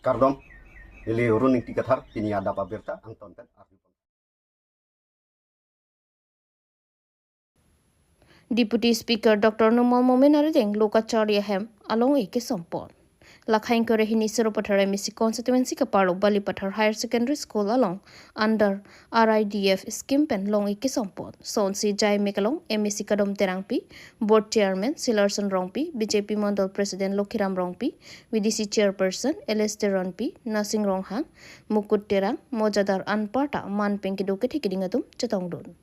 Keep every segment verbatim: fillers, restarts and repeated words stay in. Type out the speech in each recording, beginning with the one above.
Kardom, neli Run Ingti Kathar, pini adap abirta angton pen arju. Deputy Speaker Doctor Numal Momin arideng Lokacharya Hem along-i kesompon. Lakha ingkoi ra hini Sarupathar M A C constituency kaparlo Balipathar Higher Secondary School along under R I D F scheme pen long-i kesompon. Sonsi jaimek along M A C Kadom Terangpi, Board Chairman Silarson Rongpi, B J P Mondol President Lokhiram Rongpi, V D C Chairperson Alistair Rongpi, Nasing Ronghang, Mukut Terang, mojadar anparta man pen kedo kethe keding atum chetongdun.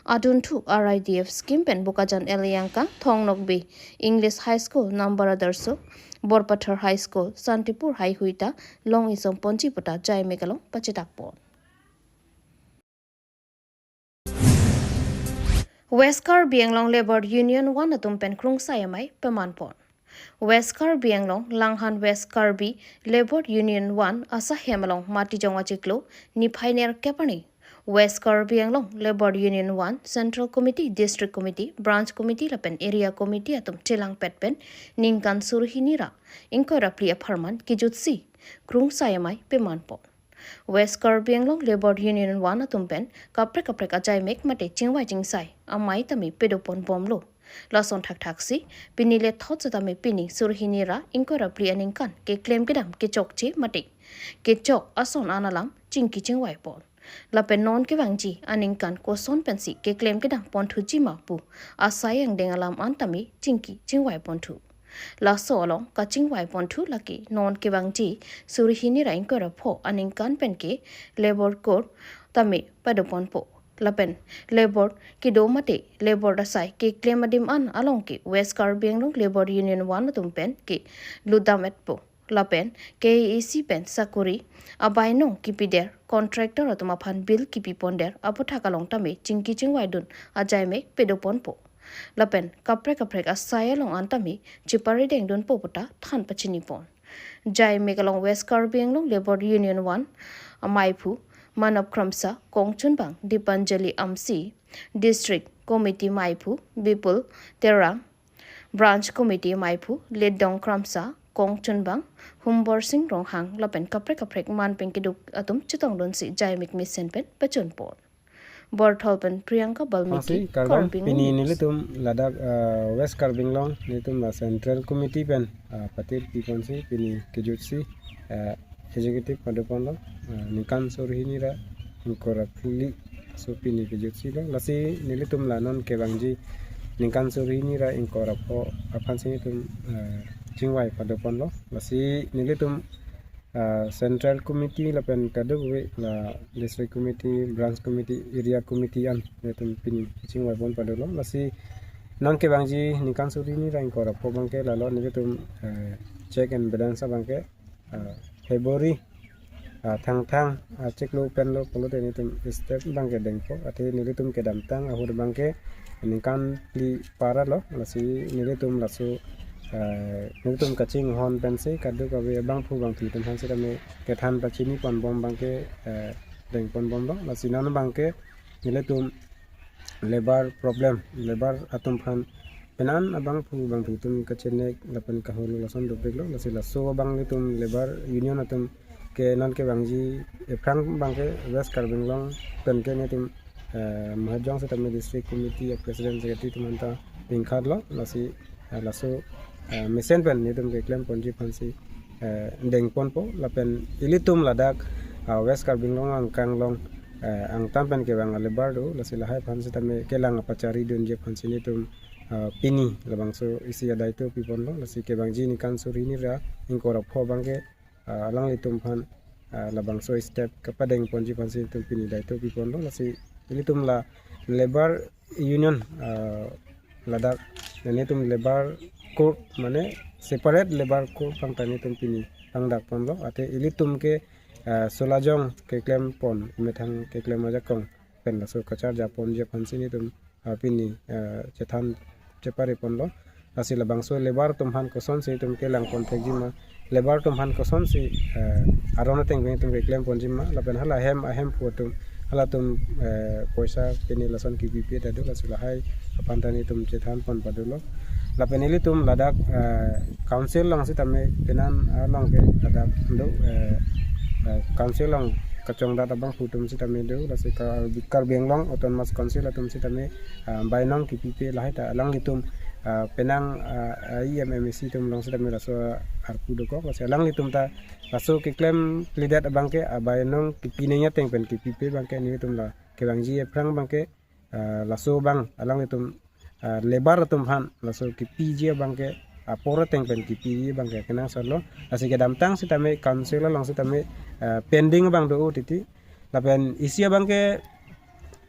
Adunthu R I D F scheme pen Bokajan L A angkang Thong Nokbe, English High School, Nambar Adarsho, Borpathar High School, Santipur Haihui ta long-i somponji puta jaimek along pachitakpon. West Karbi Anglong Labour Union One atum pen krungsai amei pemanpon. West Karbi Anglong Langhan West Karbi Labour Union One asahem along Matijong achiklo niphai nerkep arni West Karbi Anglong Labour Union One Central Committee, District Committee, Branch Committee lapen Area Committee atum chelangpet pen ningkan suri hini ra ingkoi ra phli apharman kejutsi krungsai amei pemanpon. West Karbi Anglong Labour Union One atum pen kaprek kaprek ajaimek mate chingvai chingsai amei tame pedopon bomlo. Lason thakthaksi pini le thot setame pini suri hini ra ingkoi ra phli aningkan keklem kedam kechokche mate kechok ason an alam chingki chingvaipon. Lapen non kevangji aningkan koson pensi keklem kedam ponthuji ma pu asai angdeng alam an tame chingki chingvaiponthu. Laso along kachingvaiponthu lake non kevangji suri hini ra ingkoi ra pho aningkan pen ke Labour Code tame padoponpo. Lapen Labour kedo mate Labour asai keklem adim an along ke West Karbi Anglong Labour Union One atum pen ke ludametpo. Lapen K A A C pen sakori abainong kipider, contractor atum aphan bill kipiponder aputhak along tame chingki chingvaidun ajaimek pedoponpo. Lapen kaprek kaprek asai along an tame cheparidengdunpo puta than pachinipon. Jaimek along West Karbi Anglong Labour Union One amaiphu Manab Kramsa, kongchunbang Dipanjali Amsi, District Committee maiphu Bipul Terang, Branch Committee maiphu Ledong Kramsa, kongchunbang Humbor Sing Ronghang lapen kaprek kaprek man pen keduk atum chetongdunsi jaimek mesen pen pachunpon. Borthol pen Priyanka Balmiki, Pasi, Karbang, Karbi Anglong pini News. Nelitum ladak, ah, West Karbi Anglong, nelitum la Central Committee pen, ah, patir piponsi pini kejutsi, ah, executive padoponlo, ah, ningkan suri hini ra ingkoi ra phli so pini kejutsi lo. Lasi nelitum la non kevangji ningkan suri hini ra ingkoi ra pho aphansi nelitum, ah, chingvai padoponlo. Lasi nelitum ah, Central Committee lapen kadokave la District Committee, Branch Committee, Area Committee an nelitum pini chingvaipon padolo. Lasi non kevangji ningkan suri hini ra ingkoi ra pho abangke lalo nelitum, eh, check and balance abangke, ah, February, ah, Thangthang, ah, chiklo penlo pulote nelitum step abangke dengpo. Athe nelitum kedamtang ahut abangke ningkan phli parlo, lasi nelitum laso, eh, nelitum kachinghon pensi kadokave abangphu bangphi atum aphan sitame kethan pachiniponbom abangke, eh, dengponbomlo. Lasi non abangke nelitum labour problem, labour atum aphan penan abangphu bangphi atum kachenek lapen kaholo lason dopiklo. Lasi laso abang nelitum labour union atum ke non kevangji ephrang abangke West Karbi Anglong pen ke nelitum, eh, Mahajong sitame District Committee a President Secretary atum anta pingkhatlo. Lasi, eh, laso, eh, mesen pen nelitum keklemponji aphansi, eh, dengponpo lapen ilitum ladak, ah, West Karbi Anglong angkang along, eh, angtan pen kevang a labour do, lasi lahai aphan sitame kelang apacharidunji aphansi nelitum, ah, pini labangso isi adaito piponlo. Lasi kevangji ningkan suri hini ra ingkoi ra pho abangke, ah, alanglitum aphan, ah, labangso step kapadengponji aphansi nelitum pini daito piponlo. Lasi ilitum la labour union, ah, ladak nelitum labour code mane separate labour code abang ta nelitum pini pangdakponlo. Athe ilitum ke, ah, solajong keklempon, methang keklem ajakong pen laso kacharjaponji aphansi nelitum, ah, pini, ah, chethan chepariponlo. Lasi labangso labour atum aphan kosonsi itum kelangpon thekji ma, labour atum aphan kosonsi, eh, aron ateng pen itum keklemponji ma, lapen hala hem ahemphu atum, halatum, eh, poisa pini lason kipipe ta do, lasi lahai aphan ta nelitum chethanpon padolo. Lapen ilitum ladak, eh, council along sitame penang along ke ladak do, eh, eh, council along kachongdat abangphu atum sitame do, lasi Kar-, Karbi Anglong Autonomous Council atum sitame, eh, bainong kipipe lahai ta alanglitum, eh, penang, eh, E M M A C atum along sitame laso arpu dokok, lasi alanglitum ta laso keklem kledet abang ke, ah, bainong kipi nangji ateng pen kipipe abang ke nelitum la kevangji aphrang abang ke, ah, laso abang alanglitum, ah, labour atum aphan laso kipiji abang ke apor ateng pen kipiji abang ke kenangsot lo. Lasi kedamtang sitame council along sitame, ah, pending abang do titi. Lapen isi abang ke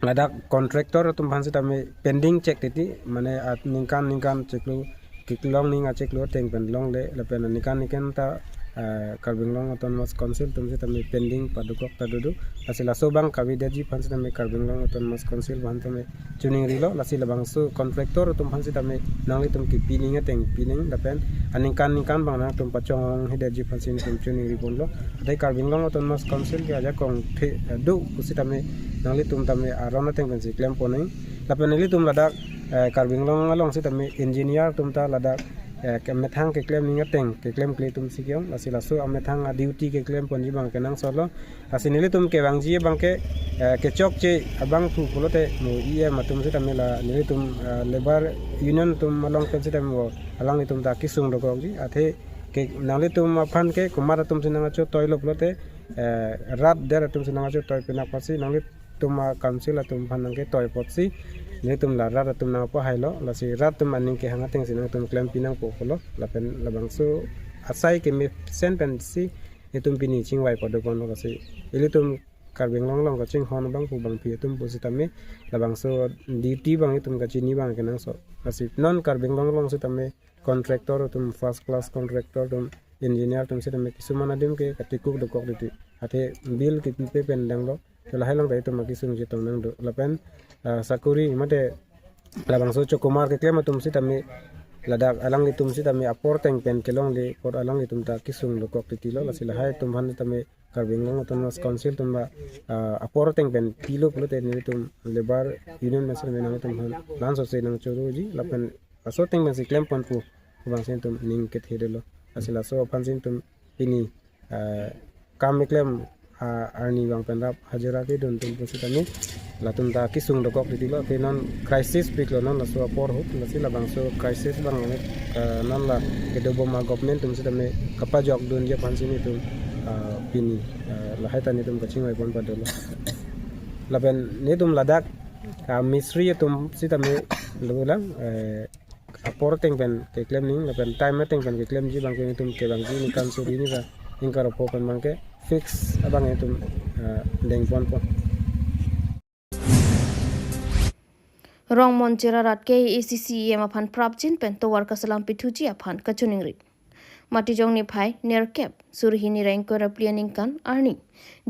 ladak contractor atum aphan sitame pending chek titi, mane at ningkan ningkan chiklo, kiklong ning achiklo ateng pen longle, lapen ningkan ningkan ta, ah, Karbi Anglong Autonomous Council atum sitame pending padokok ta dodo. Lasi laso abang kavedetji aphan sitame Karbi Anglong Autonomous Council aphan tame choningrilo, lasi labangso contractor atum aphan sitame nanglitum kipi nangji ateng pi nang, lapen aningkan ningkan abang nangtum pachonghedetji aphan si nelitum choningri ponlo. Athe Karbi Anglong Autonomous Council ke ajakong the, eh, do pusitame nanglitum tame aron ateng pensi klem pon nang. Lapen nelitum ladak, eh, Karbi Anglong along sitame engineer atum ta ladak, eh, ke methang keklem nangji ateng keklemkle atum si ke-ong, lasi laso amethang a duty keklem ponji abang kenangsot lo. Lasi nelitum kevangji abang ke, eh, kechokche abangphu pulote mo E M atum sitame la nelitum, eh, labour union atum along pen sitame mo alanglitum ta kesung dokokji. Athe ke nanglitum aphan ke komat atum si nangchotoi lo pulote, eh, rat der atum si nangchotoi pinak apotsi nanglitum a council atum aphan nangketoi apotsi nelitum la rat atum nangpahai lo, lasi rat atum aning kehang ateng si nangtum klempi nangpo pulo, lapen labangso asai kemesen pensi itum pini chingvai pado ponlo, lasi ilitum Karbi Anglong along kachinghon abangphu bangphi atum pusitame labangso duty abang itum kachini abang kenangsot. Lasi non Karbi Anglong along sitame contractor atum, first class contractor atum, engineer atum sitame kisuman adim ke katikuk dokok titi. Athe bill kipipe pen danglo. To lahai along ta itum akesung chetong nang do. Lapen, ah, sakori mate labangso chokomar keklem atum sitame ladak alanglitum sitame apor ateng pen kelongle apot alanglitum ta kesung dokok titi lo, lasi lahai atum aphan sitame Karbi Anglong Autonomous Council atum ba, ah, apor ateng pen pilo pulote nelitum labour union pen sitame nanglitum aphan lansose nangchoroji, lapen laso ateng pensi klem ponpo abang si nelitum ning kethe dolo. Lasi laso aphan si nelitum pini, ah, kam keklem, ah, arni abang pen rap hajira kedun atum pusitame latum ta kesung dokok titi lo, ke non crisis pik lo non laso apor ahut, lasi labangso crisis abang, eh, non la kedobom a government atum sitame kapajok dunji aphan si nelitum, ah, pini, ah, lahai ta nelitum kachingvai pon pado lo. Lapen nelitum ladak, ah, mistri atum sitame lo lang, eh, apor ateng pen keklem nang, lapen time ateng pen keklemji abang ke nelitum kevangji ningkan suri hini ra ningkan ra pho pen abang ke fix abang nelitum, eh, deng ponpo. Rongmonjir arat K A A C C E M aphan prapjin pen tovar kaselam pithuji aphan kachoningri. Matijong niphai nerkep suri hini ra ingkoi ra phli aningkan arni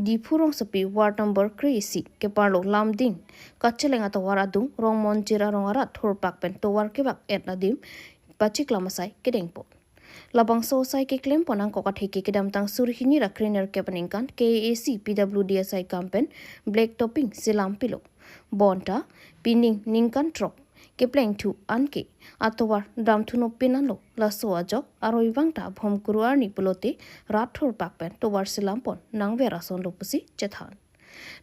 Diphu rongsopi ward number kre-isi keparlo Lamding kacheleng atovar adung Rongmonjir arong arat thurpak pen tovar kevak-et adim pachiklam asai kedengpo. Labangso asai keklem pon angkok atheke kedamtang suri hini ra kre nerkep aningkan K A A C P W D asai kam pen black topping selam pilo. Bonta pining ningkan throk keplengthu anke atovar damthu nopin anlo, laso ajok aroi vangta Bhomkuru arni pulote rat thurpak pen tovar selam pon nangver ason lo pusi chethan.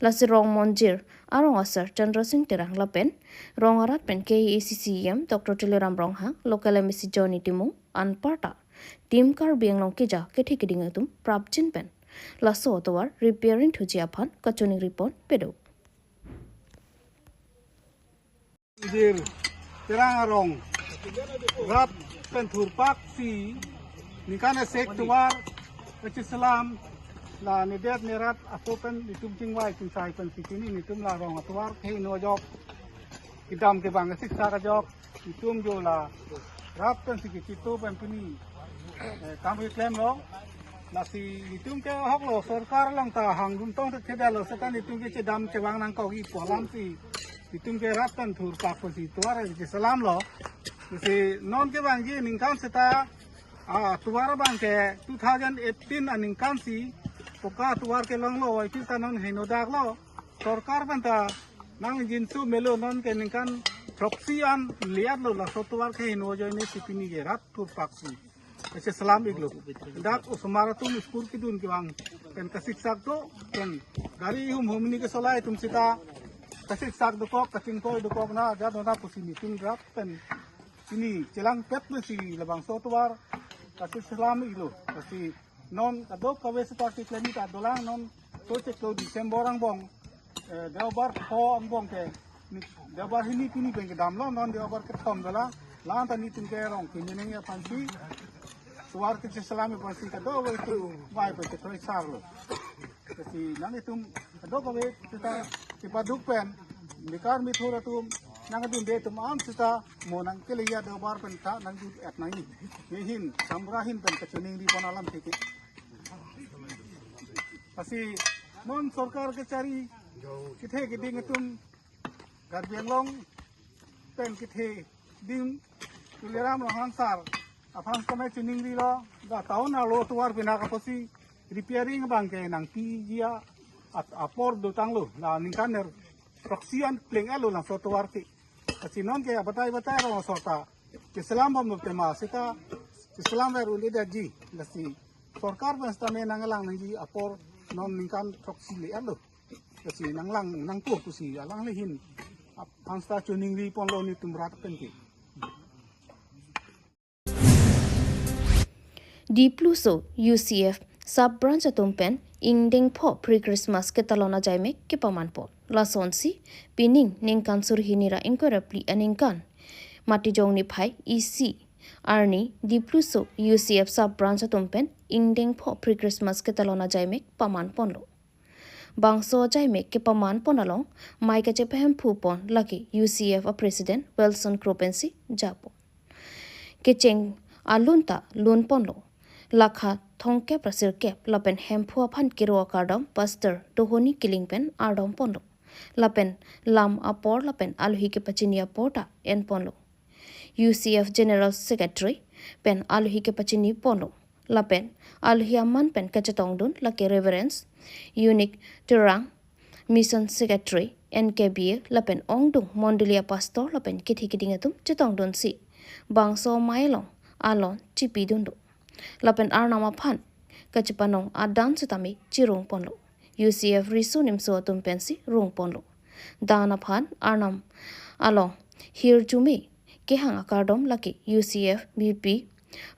Lasi Rongmonjir arong asar Chandra Singh Terang lapen rong arat pen K A A C C E M Doctor Tuliram Ronghang, local M A C Johnny Timung anparta Team Karbi Anglong keja kethe keding atum prapjin pen laso atovar repairing thuji aphan kachoningri pon pedo. Jir Terang arong rat pen thurpak si ningkan esek tovar kachiselam, la nedet nerat aso pen nelitum chingvai chingsai pensi pini nelitum la rong atovar kehingno ajok, kedam kevang asiksak ajok nelitum jo la rat pensi kechito pen pini, eh, kam keklem lo. Lasi nelitum ke ahok lo, sorkar along ta hang dun tong thekthedetlo, seta nelitum ke chedam chevang nangkokji pu alam si nelitum ke rat pen thurpak pensi tovar ke selam lo. Lasi non kevangji aningkan seta, ah, tovar abang ke two thousand eighteen aningkan si poka tovar kelong lo, ipi ta non hingno dak lo. Sorkar pen ta nang jinsu melo, non ke ningkan Throksi an le-etlo, laso tovar ke heno ajoine si pini ke rat thurpaksi kacheselam iklo. Dak osomar atum school kedun kevang pen kasiksak do, pen gari humhum ni kesolai atum sita kasiksak dokok, kachingthoi dokok na, ja dona pusi meeting rat pen pini chelangpet mesi labangso tovar kacheselam iklo. Lasi non kadokave sita si klem ta dolang, non so cheklo December angbong, eh, Deobar pho angbong ke, ni, Deobar hini pini pen kedamlo, non Deobar kethom dolang, la-an ta netum ke rong kini neng ya aphansi, tovar kacheselam aphansi kadokave tu vai pen chekroi sarlo. Lasi nanglitum kadokave sita chepaduk pen, mikar mithur atum nangdunde atum an sita mo nangkele ya Deobar pen ta nangjut-et nangji. Nehin Samra ahin pen kachiningri pon alam theke. Lasi non sorkar kachari kethe keding atum Karbi Anglong pen kethe ding Tuliram Ronghang sir aphan kami chiningrilo, dak town arlo tovar pinak apotsi repairing abang ke nangpiji a-, apor dotanglo, la ningkan ner throksi an pleng-etlo laso tovar ke. Lasi non ke abatai batai rong sorta cheselam bomlo tema sita cheselam ver un-edetji. Lasi sorkar pen sita me nanglang nangji apor non ningkan throksi le-etlo. Lasi nanglang nangpo pusi alangli ahin ap-, aphan sita chiningri ponlo netum rat pen ke. Dipluso U C F sub branch atum pen ingdeng pho pre Christmas ketalon ajaimek kepaman pon. Lasonsi pining ningkan suri hini ra ingkoi ra phli aningkan Matijong niphai isi arni Dipluso U C F sub branch atum pen ingdeng pho pre Christmas ketalon ajaimek paman ponlo. Bangso ajaimek kepaman pon along mai kachepahemphu pon lake U C F a President Wilson Kro pensi japon. Kecheng alun ta lun ponlo. Lakha thomkep ra sirkep lapen hemphu aphan kiro akardom Pastor Dohoni Killing pen ardom ponlo. Lapen lam apor lapen alohi kepachini apor ta en ponlo. U C F General Secretary pen alohi kepachini ponlo. Lapen alohi aman pen kachetongdun lake Reverend Unique Terang, Mission Secretary N K B A, lapen ongdung mondoli apastor lapen kethe keding atum chetongdunsi bangso mai along alon chipidunlo. Lapen Arnam aphan kachepanong adan setame chirung ponlo. U C F riso nimso atum pensi rung ponlo. Dan aphan Arnam along hirjume kehang akardom lake U C F V P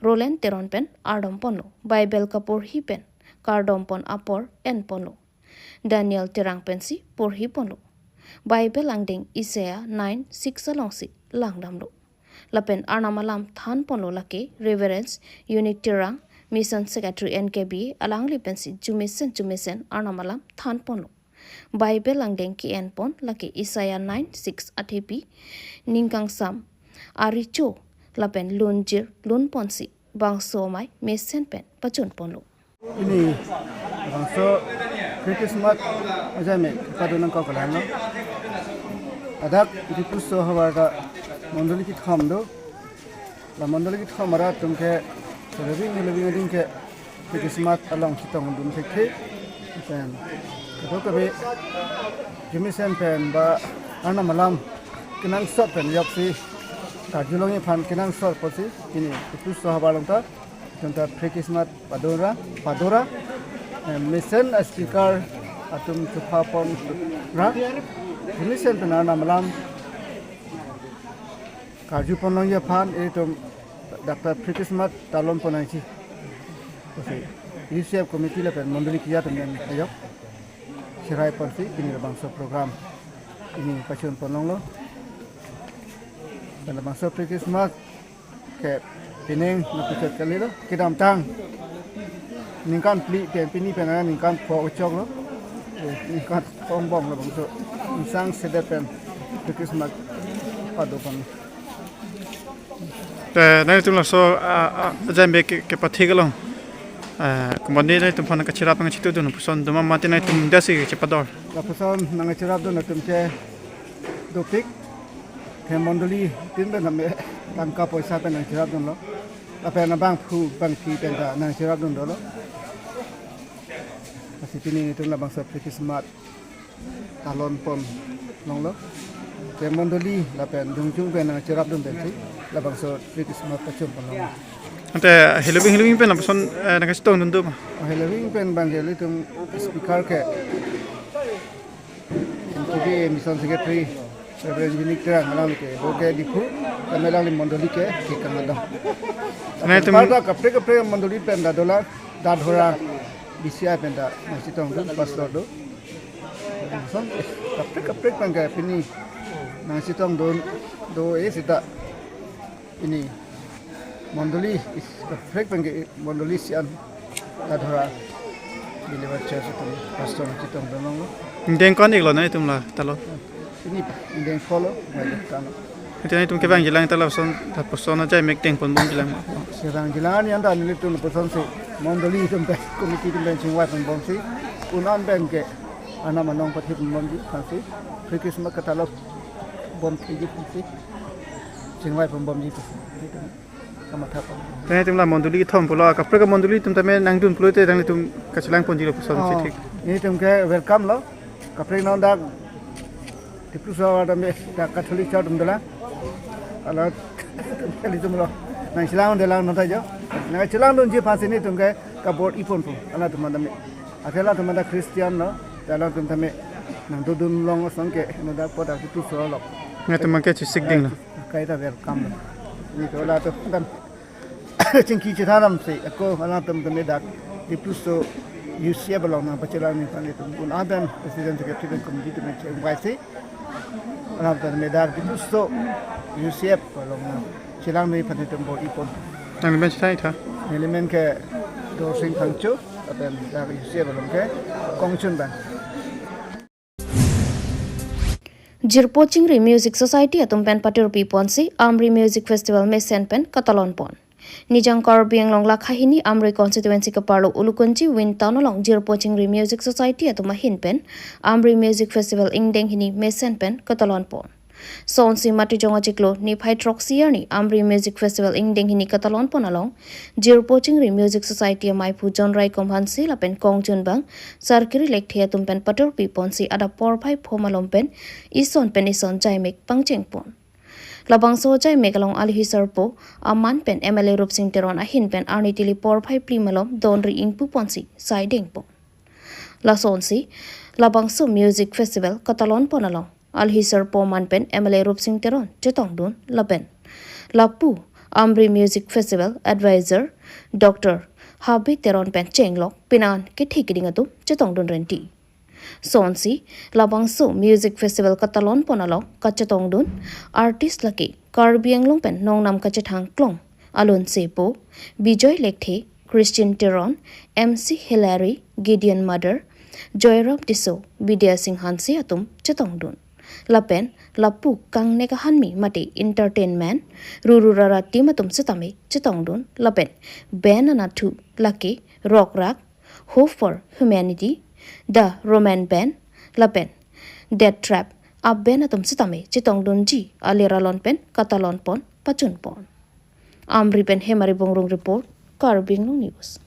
Roland Teron pen ardom ponlo. Bible kaporhi pen kardom pon apor en ponlo. Daniel Terang pensi porhi ponlo. Bible angdeng Isaiah nine six alongsi langdamlo. Lapen Arnam alam than ponlo lake Reverend Unique Terang, Mission Secretary N K B A, alangli pensi jumesen jumesen Arnam alam than ponlo. Bible angdeng ke-en pon lake Isaiah nine six athepi, ningkangsam aricho lapen lunjir lun ponsi bangso amei mesen pen pachun ponlo. Pini bangso pre-Christmas ajaimek padun nangkok kalang lo. Ladak Dipluso havar ta mondoli kethom do. La mondoli kethom arat atum ke living living ading ke pre-Christmas along chetongdun thekthe. Pen kadokave jumesen pen ba Arnam alam kenangsot pen joksi karjulongji aphan kenangsot apotsi pini Dipluso havar along ta itum ta pre-Christmas padora, padora, eh, mesen a-speaker atum chupha ponra, mesen pen Arnam alam karju ponlongji aphan itum dak ta pre-Christmas talon pon nangji pusi U C F committee lapen mondoli keja atum pen ajok cherai ponsi pini labangso program pini pachun ponlonglo. Pen labangso pre-Christmas ke pining nangpuchot kalilo, kedamtang ningkan phli pen pini pen ningkan pho choklo. Eh, ningkan pho angbong labangso ingsang sedet pen pre-Christmas pado pon. Te nangtum laso, ah, ah, ajaimek ke, kepathik along, ah, komatne nangtum aphan kacherap nangchitudun puson doma mati nangtum dasi chepador. Lapuson nangcherapdun atum ke dopik, ke mondoli tin pen name tangka poisa pen nangcherapdunlo. Lapen abangphu bangphi pen ta nangcherapdun dolo. Lasi pini netum labangso pre-Christmas talon ponlonglo. Ke mondoli lapen jongjung pen nangcherapdun pensi labangso Pre-Christmas pachun ponlong. Ante heloving heloving pen lapuson, eh, nangkachetongdun do ma? Heloving pen abang ke ilitum speaker ke M T B A Mission Secretary Reverend Unique Terang alangli ke, bo ke Diphu, kami alangli mondoli ke kekang adong. Nai tum- Pada kaprek kaprek mondoli pen ta dolang, ta dhora B C I pen ta nangchetongdun, pastor do. Lapuson kaprek kaprek abang ke pini nangchetongdun do-e seta pini mondoli is kaprek abang ke mondoli isi an ta dhora Believer Church atum pastor nangchetongdun longlo. Ingdeng ko-an iklo nai tum la talo? Pini pa, ingdeng pholo, mai kano. Ante nai tum kevangjilang ta lapuson, lapuson ajai mek dengponbomji lang ma? Kevangjilang an anta nelitum lapusonsi mondoli atum pen, committee atum pen chingvaiponbomsi, un-an pen ke anam anong pathiponbomji aphansi, Pre-Christmas katalok bomthekji aphansi chingvaiponbomji aphansi kamatha pon. Ante nai tum la mondoli kethom pulo, kaprek amondoli atum tame nangdun pulote nanglitum kachelangponji lapuson si Oh, thik. Nelitum ke welcome lo. Kaprek non dak Dipluso atum dak Catholic Church atum dolang. Alanglitum lo. Nangchelangdun lang nonta jo. Nangchelangdunji aphansi nelitum ke kabor-i ponpo. Alanglitum tame. Akhela atum dak Christian lo. Alanglitum tame nangdodun long asong ke non dak po dak Dipluso lo. Nangtum ke chesik ding lo. Kaita welcome lo. Nelitum latum dam chingki chethan damsi ako alangtum tame dak Dipluso U C F along nangpachelang nangji aphan nelitum un-an pen President Secretary pen committee atum chingvaisi alangtum tame dak Dipluso U C F along nangchelangji aphan nelitum bor-i pon. Nangli men chethan tha? Neli men ke Dorsing Phangcho, lapen dak U C F along ke Kongchun abang. Jirpo Chingri Music Society atum pen paturpi ponsi Amri Music Festival mesen pen katalon pon. Nijang Karbi Anglong lakha hini Amri constituency keparlo Ulukunchi Win Town along Jirpo Chingri Music Society atum ahin pen Amri Music Festival ingdeng hini mesen pen katalon pon. Sonsi Matijong achiklo niphai throksi arni Amri Music Festival ingdeng hini katalon pon along Jirpo Chingri Music Society amaiphu John Raikom Hanse lapen Kongchun abang Sarkiri Lekthe atum pen paturpi ponsi adap porphai pho malom pen ison pen ison jaimek pangcheng pon. Labangso jaimek along alhi sarpo aman pen M L A Rupsing Teron ahin pen arni tili porphai phli malom donri ingpu ponsi saideng pon. Lasonsi labangso music festival katalon pon along alhi sarpo aman pen M L A Rupsing Teron chetongdun lapen lapu Amri Music Festival Advisor Doctor Habe Teron pen chenglok pinan kethe keding atum chetongdun renti. Sonsi labangso music festival katalon pon along kachetongdun artist lake Karbi Anglong pen nongnam kachethang klong Alun Sepo, Bijoy Lekthe, Christian Teron, M C Hilary, Gideon Mother, Joyram Tisso, Bidya Singh Hanse atum chetongdun. Lapen lapu kangnek ahanmi mate entertainment, Ruru Rara team atum setame chetongdun. Lapen band anathu lake Rock Rak, Hope for Humanity, The Roman Band, lapen Death Trap a-band atum setame chetongdunji alir alon pen katalon pon pachun pon. Amri pen Hemari Bongrung report, Karbi Anglong News.